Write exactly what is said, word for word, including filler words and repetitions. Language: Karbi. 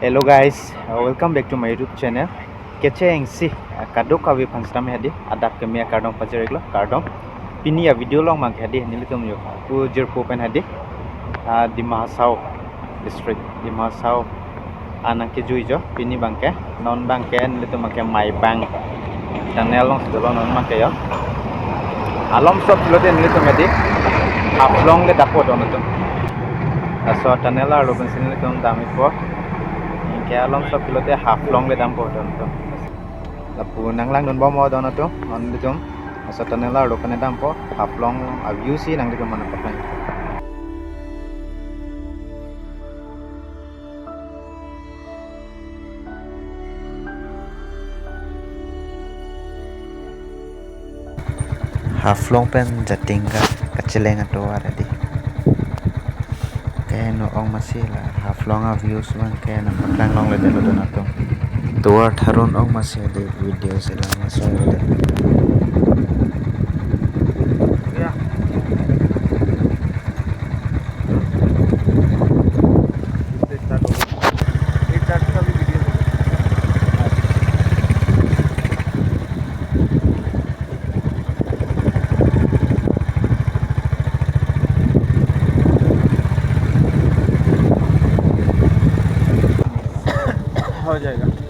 Hello guys, uh, welcome back to my YouTube channel. Kecheng si, uh, kadokave aphan sitame hadi, adap keme akardom pajir-iklo, kardom. Pini avideo along abangke hadi, nelitum jo Pu jirpo pen hadi, uh, Dima Hasao district, Dima Hasao, uh, nangkejui jo, pini abangke, non abangke, nelitum abangke Maibang tunnel alongsi dolo non abangke jo. Alomso pulote nelitum hadi Haflong le dampo don atum. Laso tunnel arlo pensi nelitum dam-ikpo. Anke alomso pulote Haflong le dampo don atum. Lapu nanglangdunbom don atum, non nelitum laso tunnel arlo pen dampo, Haflong a-view si nanglitum aphan paklang. Haflong pen Jatingah kacheleng atovar hadi. Keno ong masi la Haflong a-views abangke nangpaklang longledetlo don atum. Tovar tharun ong masi hadi, video si lang laso hadi. Ya. इससे स्टार्ट होगा। एक चार का भी वीडियो। हो जाएगा।